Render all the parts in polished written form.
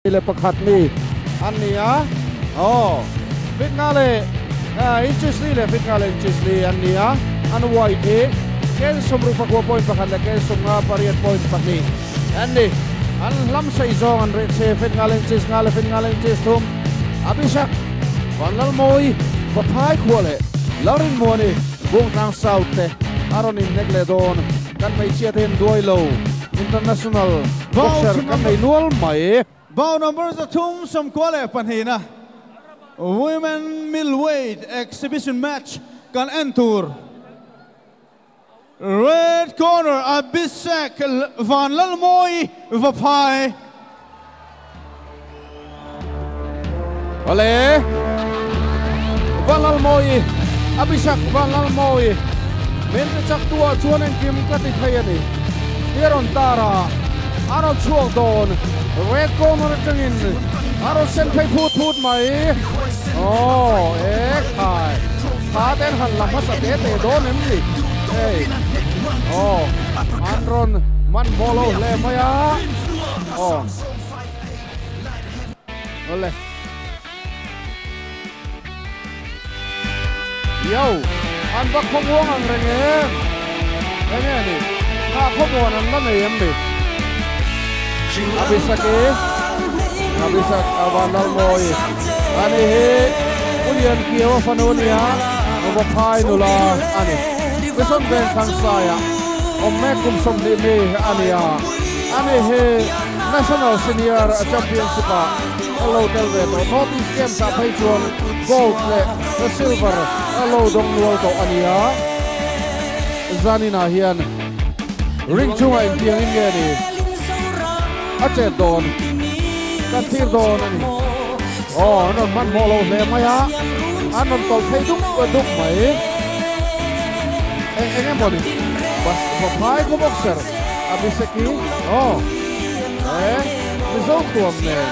Le pakhat mi an ni a, aw fit nga leh inches li leh fit nga leh inches li an ni a, an white hi ken 64 point pakhat leh ken 58.2 an ni. An hlam sei zawng an reh che fit nga leh inches nga leh fit nga leh inches thum. Abhishek Vanlalmawi Vaphai khua leh Lalrinmuani Bungtlang South te a rawn inhnek leh dawn. Kan hmeichhia te hian duai lo international boxer kan nei nual mai. Bout number 392 na Women Middleweight Exhibition Match kan en tur. Red corner Abhishek Vanlalmawi Vaphai. Ole Vanlalmawi Abhishek Vanlalmawi min ti chak tua chuan engkim ka ti thei ani. Tiaron tara aron chhuak dawn. Red corner atangin aron sen phei phut phut mai. Oh e khai kha ten han lam hmasa te te dawn em ni. Hey oh an ron man bolo hle mai a. Oh ole yo an va khawmuang ang reng em enge ni nga khawmuan an la nei em ni. Abhisaki Abhishek Vanlalmawi ani hi Ulian Kiawa fanu nia Vaphai nula ani Bison ven Thangsaya awm mek kum 20 mi ania ani hi National Senior Championship a lo tel ve tawh North East Games ah phei chuan gold leh silver a lo dawng nual tawh ania. Zanina hian ring chunga intiang in nge ni a chet dawn kan thlir dawn ani. Oh an rawn man hmawh lo hle mai a, an rawn tawlh phei dup dup mai. Eng eng emaw ni bas Vaphai khaw boxer Abhisheki oh e Mizo thuam nen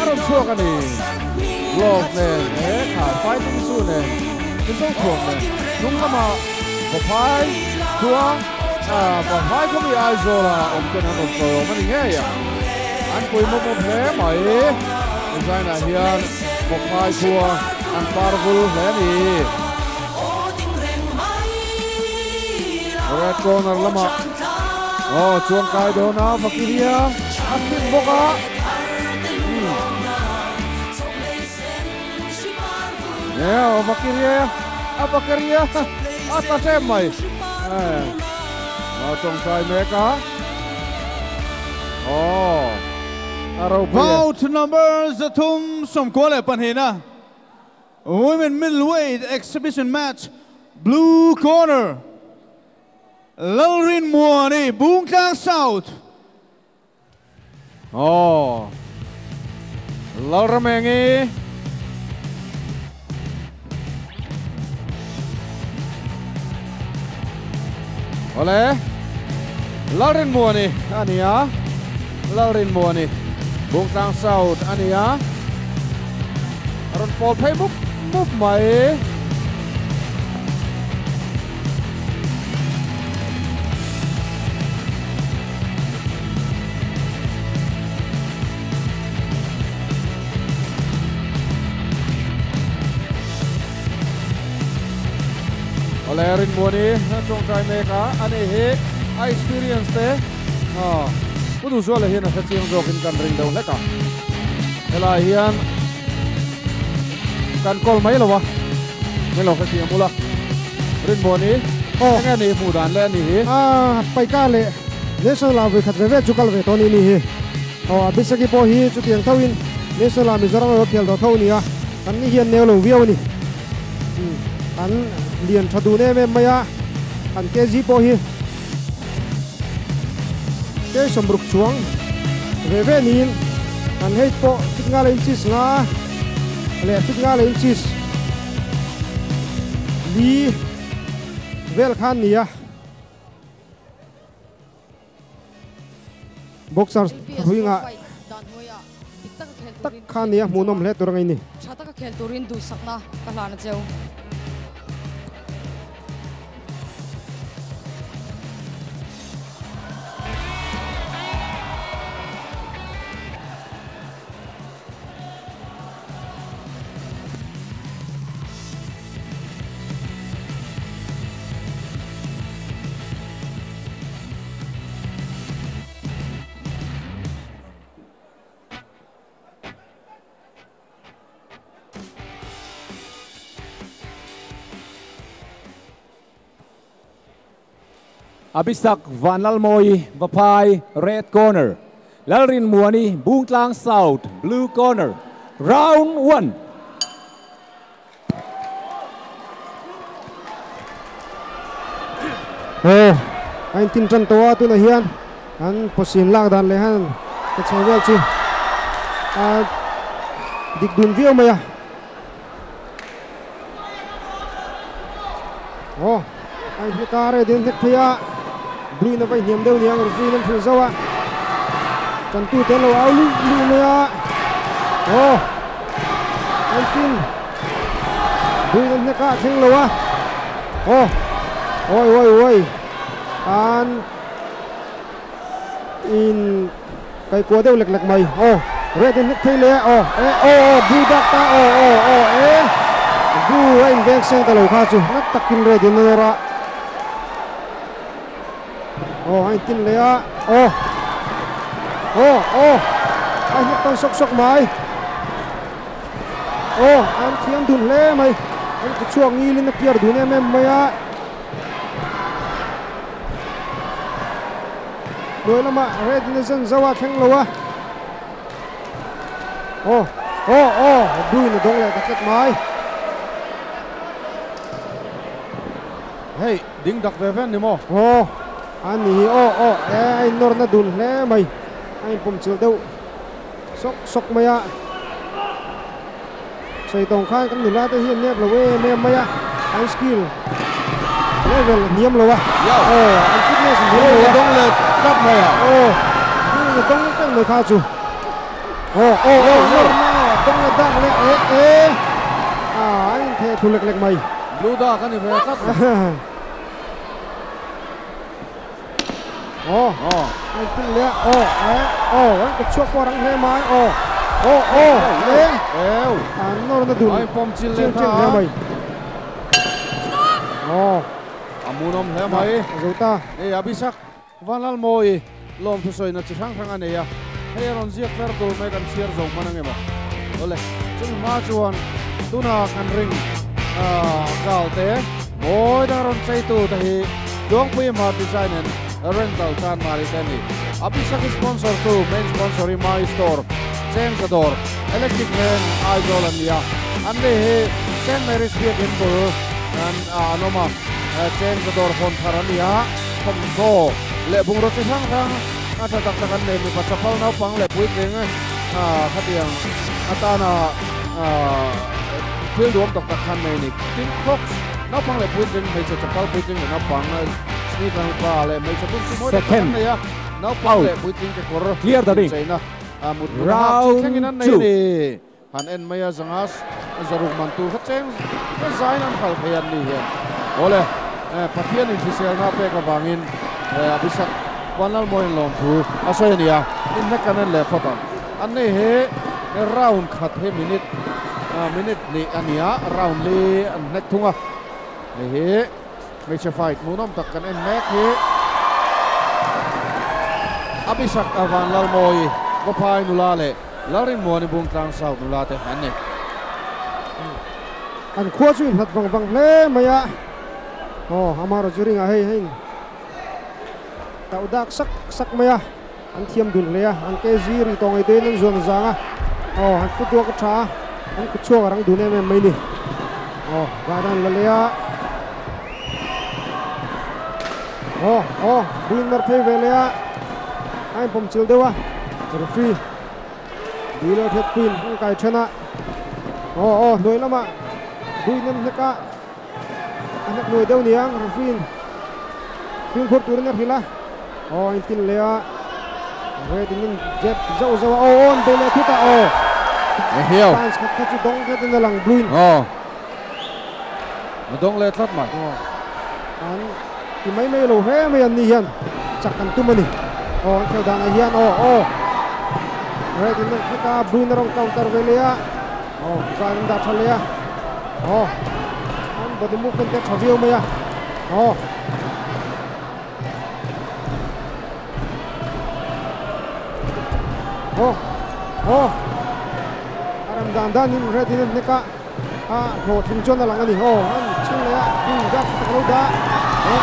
a rawn chhuak ani. Glove nen e kha fighting shoe nen Mizo thuam nen hnung lama Vaphai khua Vaphai khaw mi Aizawl a awm ten an rawn chawi awm ani ngei a. An pui mawp mawp hle mai. Design ah hian Vaphai khua an parvul hle ani. Red corner lama oh chuang kai dawn a Fakiria a fit bawk a. Yeah, Fakiria a Fakiria a tla hrem mai. A tawng kai mek a. Oh a ropui e. Bout number 392 na Women Middleweight Exhibition Match Blue corner Lalrinmuani Bungtlang South. Oh Lalramengi Ole Lalrinmuani ania Lalrinmuani Bungtlang South ania rawn pawl phei mup mup mai. Ole Rinmuani tawngtai mek a ani hi a experience te pudu zuala hian a hre chiang zawkin kan ring deuh hlek a. Helai hian kan kawl mai lo a min lo hre chiang bula Rinmuani Oh. enge ni hmuh dan le ani hi. Paika leh National la voi khat ve ve chu kal ve tawh ni ni hi. Oh Abhisheki pawh hi chutiang thoin National la Mizoram ro khel tawh tho ni a, kan ni hian neu lo viau ani. An lian tha dun em em mai a, an kg pawh hi ke 60 chuang ve ve niin an height pawh fit nga leh inches nga leh fit nga leh inches li vel khan ni a. Boxer ruinga tak khan ni a hmuhnawm hle tur angai ni. Tha taka khel turin duh sakna ka hlana cheu. Abisak Vanlalmawi Vaphai red corner, Lalrinmuani Bungtlang South blue corner. Round 1. Oh, anh tin chân to tu na hian an posin lak dan le han ka chewel chu a dik dun viau mai a. Oh, anh hekare den hek thaya blue na vai niam deuh niang referee lam thil zawa chan tu te lo au lu lu mai a. Oh, anh tin blue na heka thleng lo a. Oh, oi oi oi, an in kai ko deuh lek lek mai. Oh, red in hek thei le. Oh, e oh, blue dak ta. Oh oh oh, e blue in veng seng ta lo kha chu nak takin red in ra. Oh, anh tin le a. Oh oh oh, anh hek ton sok sok mai. Oh, an thiam dun hle mai, an ku chuang ngilin a piar dun em em mai a. Đôi lama red in zawa thleng lo a. Oh oh oh, blue na dong le ta tlat mai. Hey, ding dak ve ven ni mo. Oh, an ni. Oh oh, e ai nor na dun hle mai, ai pum chil deuh sok sok mai a. Sei tong khan kan nula te hian nep lo em em mai a, an skill level niam lo a. Oh, an fitness niam lo a. Dong le tlat mai a. Oh, blue na dong teng mai kha chu. Oh oh oh, nor na dong le dak le e e a, anh the thu lek lek mai. Blue dak ani ve tlat. Oh oh, anh tin le. Oh e oh, anh ka chuak warang hle mai. Oh oh oh, le eu an nor na dun ai pom chil le tha mai. Oh, amunom hle mai zota. E Abisak Vanlalmawi lom thu soi na chi hrang hrang ani a. Hei ron ziak fer dul mai kan chiar zo manang ema. Ole chung ma chuan tuna kan ring a gal te moi da ron chei tu ta hi dongpui ma design and rental chan mari te ni. Abisak sponsor tu main sponsor i my store James Ador Electric Man Aizawl an nia. An le he St Mary's Biak in bul an anoma James Ador hon thar an nia. Thom thaw le bung ro chi hrang hrang a tha tak tak an nei mi pachapal nau pang le puitling a khatiang atana thil duam tak tak khan nei ni. Tin crocs nau pang le puitling hmeichhe chapal puitling le nau pang sneaker pa le hmeichhe bun chu mawi tak tak an nei a. Nau pang le puitling ke kawr Clear the ring. cheina a mut Round thlengin an nei 2. ni. Han en mai a zangas zaruk man tur kha cheng ka zain an phal thei an ni hian. Ole Pathian in hrisel na pek awangin Abisak Vanlalmawi lawm thu a sawi ani a. In na kan en leh phawt ang. An nei he round khat he minute minute ni ania round li an hnek thunga. Hei hi hmeichhe fight hmuhnawm tak kan en mek hi. Abisak Vanlalmawi Vaphai nula le Lalrinmuani Bungtlang South nula te an ni. An khua chu in hlat vang vang hle mai a. Oh, amaro churing a hei hein tau dak sak sak mai a. An thiam dun hle a, an ke zi ri tawng ei te an zuan zanga. Oh, an footwork a tha, an ku chuak rang dun em em mai ni. Oh, garden la le a. Oh oh, buin nar phei ve le a. Ai pom chil deuh a. Referee Dilo thet queen ang kai thena. Oh oh, noi lama buin nam heka. Anak noi deuh niang referee phim khur turin a hrila. Oh, in tin le a. Red in jeb zau zau. Oh on be le thuta. Oh, hiao fans khat kha chu dong khat na lang bluin. Oh, dong le tlat mai. Oh, an ti mai mai lo he mai an ni hian chak kan tum ani. Oh, an khel dan a hian. Oh oh, red in khata blue na rong counter ve le a. Oh, gan da thale a. Oh, an body movement te thaviu mai a. Oh, oh oh, aram dan dan in red in neka a ho thing chon na lang ani. Oh, an ching le a blue da tak lo da. E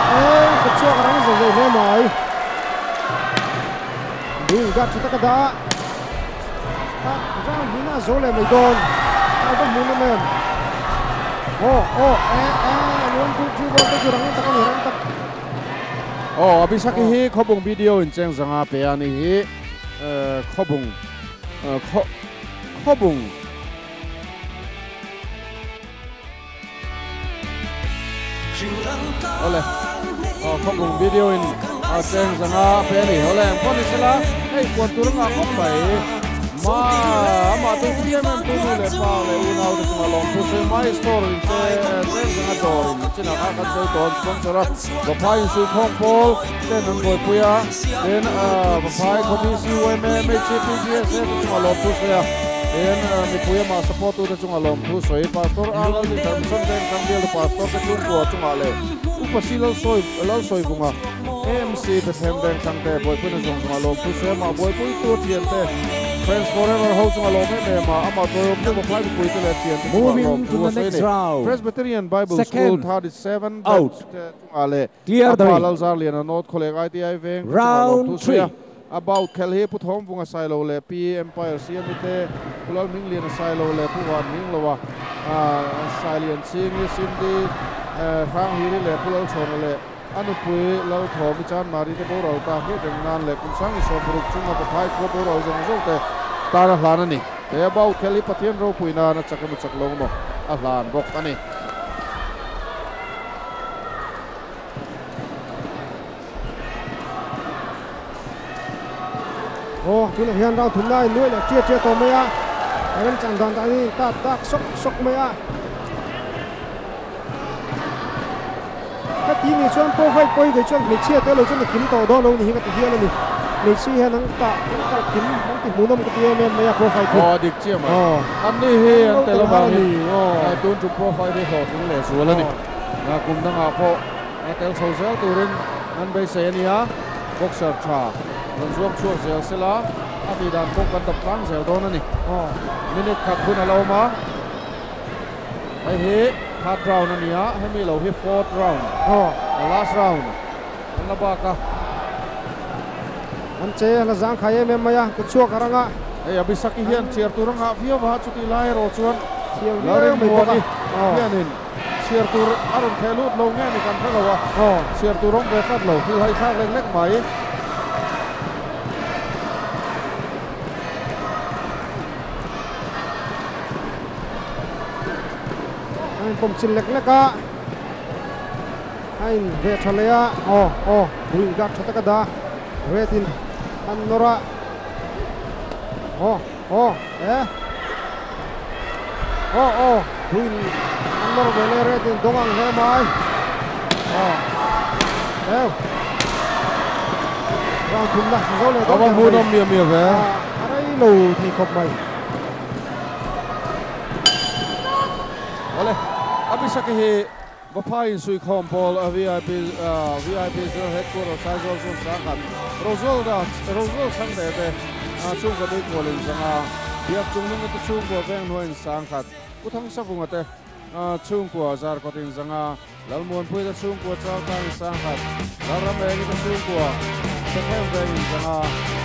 ka chuak rang zo zo hle mai. Buin gat chu taka da. Ta round hina zo le mai don. Ta ba mun na mem. Oh oh e e 1 2 3 4 ta chu rang tak ani rang tak. Oh abisaki hi khobung video in cheng zanga pe ani hi khobung khobung ole oh khobung video in cheng zanga pe ni ole poni sela hei kwat turanga khop mai ma ma tu tiam em tu le pa le unau te chunga long thu se mai store in che cheng zanga dor in china kha kan soi ton sponsor a vaphai su khong pol ten an boi puia ten vaphai khobi si UMM HPGS te chunga long thu se a ten mi puia ma support tu te chunga long thu soi pastor alal ni dharmson ten kangel pastor te chung ko chunga le upasilal soi lal soi bunga MC Bethlehem Bank changte boi pui na zong chunga long thu se ma boi pui tu thian te Friends Forever ho chunga lo me ma ama to tu ba phai pui te le thian te Moving to the next round. Presbyterian Bible Second School 37 out. Chunga le Clear the ring. Lal zar lian a North College ITI veng Round 3. About khel he puthom vunga silo le P Empire CM te pulal ming lian silo le puwan ming lowa a silian sing sindi rang hiri le pulal chon le anupui lal thom chan mari te boral ta he rengnan le kumsang i somruk chunga pa phai ko boral zong zong te tara hlan ani te about khel hi pathian ro puina na chakamu chaklong mo a hlan bok ani. Oh, tu là hian rau thum nai nuai là chia chia to mai a. Ram chang dan ta ni ta tak sok sok mai a. Ka ti ni chuan po phai poi ge chuan me chia te lo chuan kim to do lo ni hi ka ti hian ani. Me chi hian ang ta ang ta kim ang ti munom ka ti em em mai a pro phai thi. Oh dik chia ma. An ni hi an te lo bang ni. Oh tun chu pro phai ri ho thung le zual ani. Na kum danga po a tel chho zel turin an bei se ani a boxer tha. Zuam chuak zel sela a ti dan pawh kan tap tlang zel dawn ani. Minute khat hun a lo awm a. Hei hi third round ani a, hemi lo hi fourth round. The last round. An la bak a. An che la zang khai em em mai a, ku chuak aranga. Hei abisaki hian chiar tur anga viau va chuti lai ro chuan thiam Larin mai bawk a. Muani hianin chiar tur a rawn theh lut lo nge ni kan hre lo a. Chiar tur awm ve tlat lo hil hai thlak lek lek mai. Pom chin lek lek a ain ve thalea oh oh buin gat thataka da retin an nora oh oh eh oh oh buin an nor vele retin dongang he mai oh eh round thum na zo le do mu nom mi mi ve arai lo thei khop mai. Ole abisaki hi vaphai sui khom pol VIP VIP zero headquarter Saizol sun sanghat Rozol da Rozol sang de te chung ka dei kolin sanga biak chung nung te chung ko veng noin sanghat kuthang savunga te chung ko zar kotin sanga lalmuan pui ta chung ko chal tang sanghat lalram eng ta chung ko sekhem veng sanga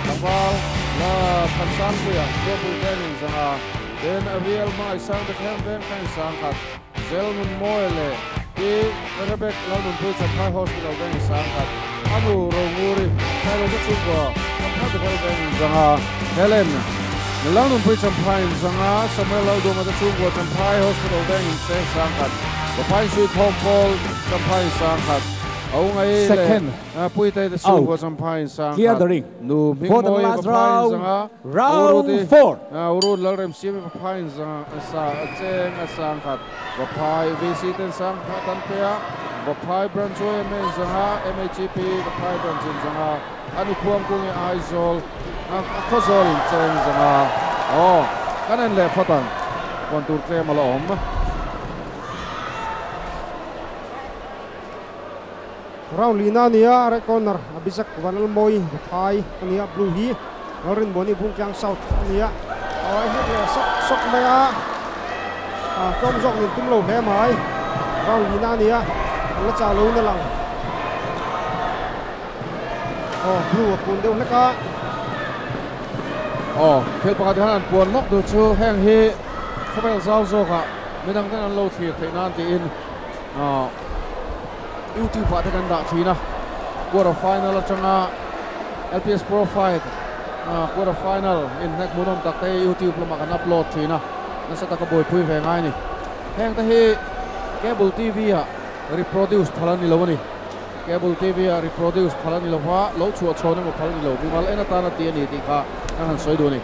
lambal la thansang puya ko pui veng sanga den real mai sang te khem veng kang sanghat Zelmun Moele ti Rebek Lalmun Pui Champhai Hospital veng sanghat Anu Ronguri Sailo te chungkua Champhai Hospital veng zanga Helen Lalmun Pui Champhai zanga Samuel Lalduma te chungkua Champhai Hospital veng se sanghat Papai Sui Thom Paul Champhai sanghat Aungai le Pui te te chungkua Champhai sanghat. Clear the ring. Nu Ming For the Moi last Papai round, zanga round 4. Urut Lalrem Siam Papai zanga sa cheng sanghat Papai VC ten sanghat an pea Papai branch M zanga MHP Papai branch zanga anu khuam kung e Aizol a khozol in cheng zanga oh kanen le photang kon tur tlem ala awm. Round lina nia red corner abisak vanal moi thai ania blue hi Rin Boni Bungtlang South ania oi het le sok sok mai a a kom jok nin tum lo hle mai. Round lina nia la cha lo na lang. Oh blue a kun deuh hlek a. Oh thil pakhat hian an puan lawk duh chu heng hi khawvel zau zawkah midang ten an lo thlir theih nan tiin youtube ah te kan dah thin a quarter final atanga LPS Pro Fight quarter final inhnek hmuhnawm tak te hi youtube lamah kan upload thin a nasa taka buaipui ve ngai a ni. Heng te hi cable TV ah reproduce phal a ni lo a ni. Cable TV ah reproduce phal a ni lo va, lo chhuah chhawn emaw phal a ni lo. Mimal en atana tih a ni tih kha kan han sawi duh a ni.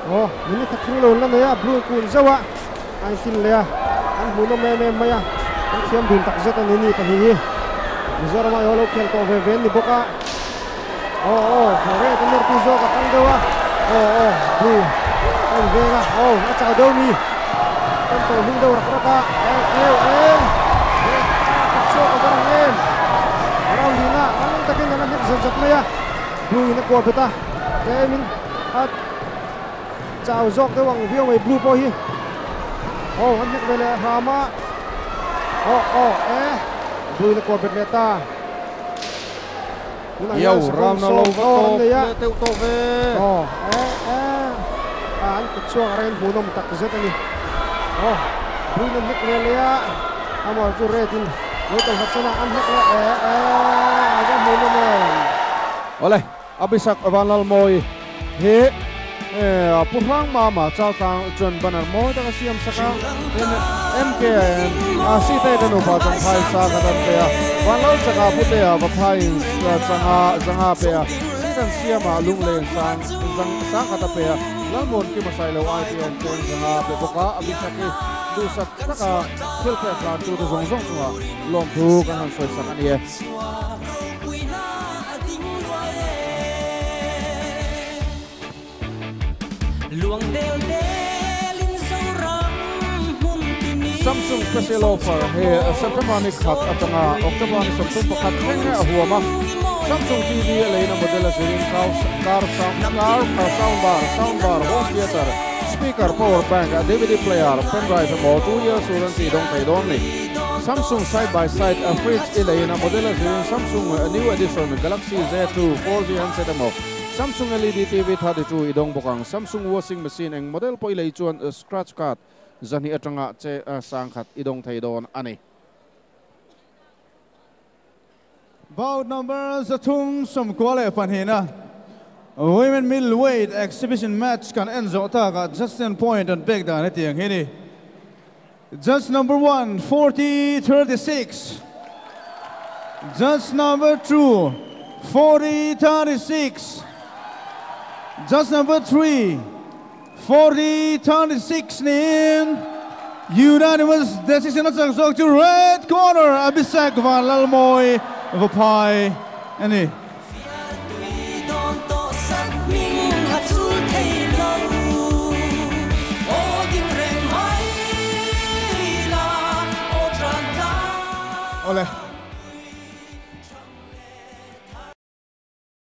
Aw, minute khat thing lo la nei a, blue kun zauh a, a infin leh a, an hmuhnawm em em mai a, an thiam dun tak zet a ni ni pahnih hi. Mizoram ah erawh lo khel tawh ve ve an ni bawk a. Aw aw, red a nawrtu zawk a tang deuh a, aw aw, blue a inveng a, aw a chau deuh mi, kan tawh hlung deuh rak rak a, eng eu eng, eh a chhuak a va rang em, round lina rang takin a la hnek zat zat mai a, blue in a kuah bet a, tlemin a chau zawk deuh ang viau mai blue pawh hi, aw an hnek ve leh hram a, aw aw eh, blue in a kuah bet leh ta. Yo ram na lo va tawp leh deuh tawh ve. Aw e e a an kut chhuak a rain hmuhnawm tak zet a ni. Aw Bruin an hnek leh leh a amah chu red in lo tawlh hlat san a an hnek leh e e a va hmuhnawm em. Awle Abhishek Vanlalmawi hi Pu Hrang Mama Chaltlang chuan banner mawi tak a siam sak a, tin MKN a Sitei te nupa chuan phai sa khat an pe a, Vanlal chaka Putea va phaiin changa zanga pe a, Sitan siama Lunglen sang zang sang khat a pe a, Lalmuan Kima Sailo IPN chuan zanga pe bawk a, Abhishek hi duhsak taka thil pek hlan tute zawng zawng chungah lawmthu kan han sawi sak a ni e. Samsung Special Offer hi September ni khat atanga October ni 31 thleng a huam a. Samsung TV a leina model a zirin car car sound bar, sound bar, home theater, speaker, power bank, DVD player, pen drive emaw 2 years warranty dawng thei dawn ni. Samsung side by side fridge i leina model a zirin Samsung new edition Galaxy Z2 4G handset emaw Samsung LED TV 32 i dawng bawk ang. Samsung washing machine eng model pawh i lei chuan scratch card zahnih atanga che sangkhat i dawng thei dawn a ni. Bout number 342na Women Middleweight Exhibition Match kan en zawh takah Justin point an pek dan hetiang hi ni. Judge number 1, 40 36. Judge number 2, 40 36. Judge number 3, 40 36 niin unanimous decision a chak zawk chu red corner Abhishek Vanlalmawi Vaphai a ni. Awle.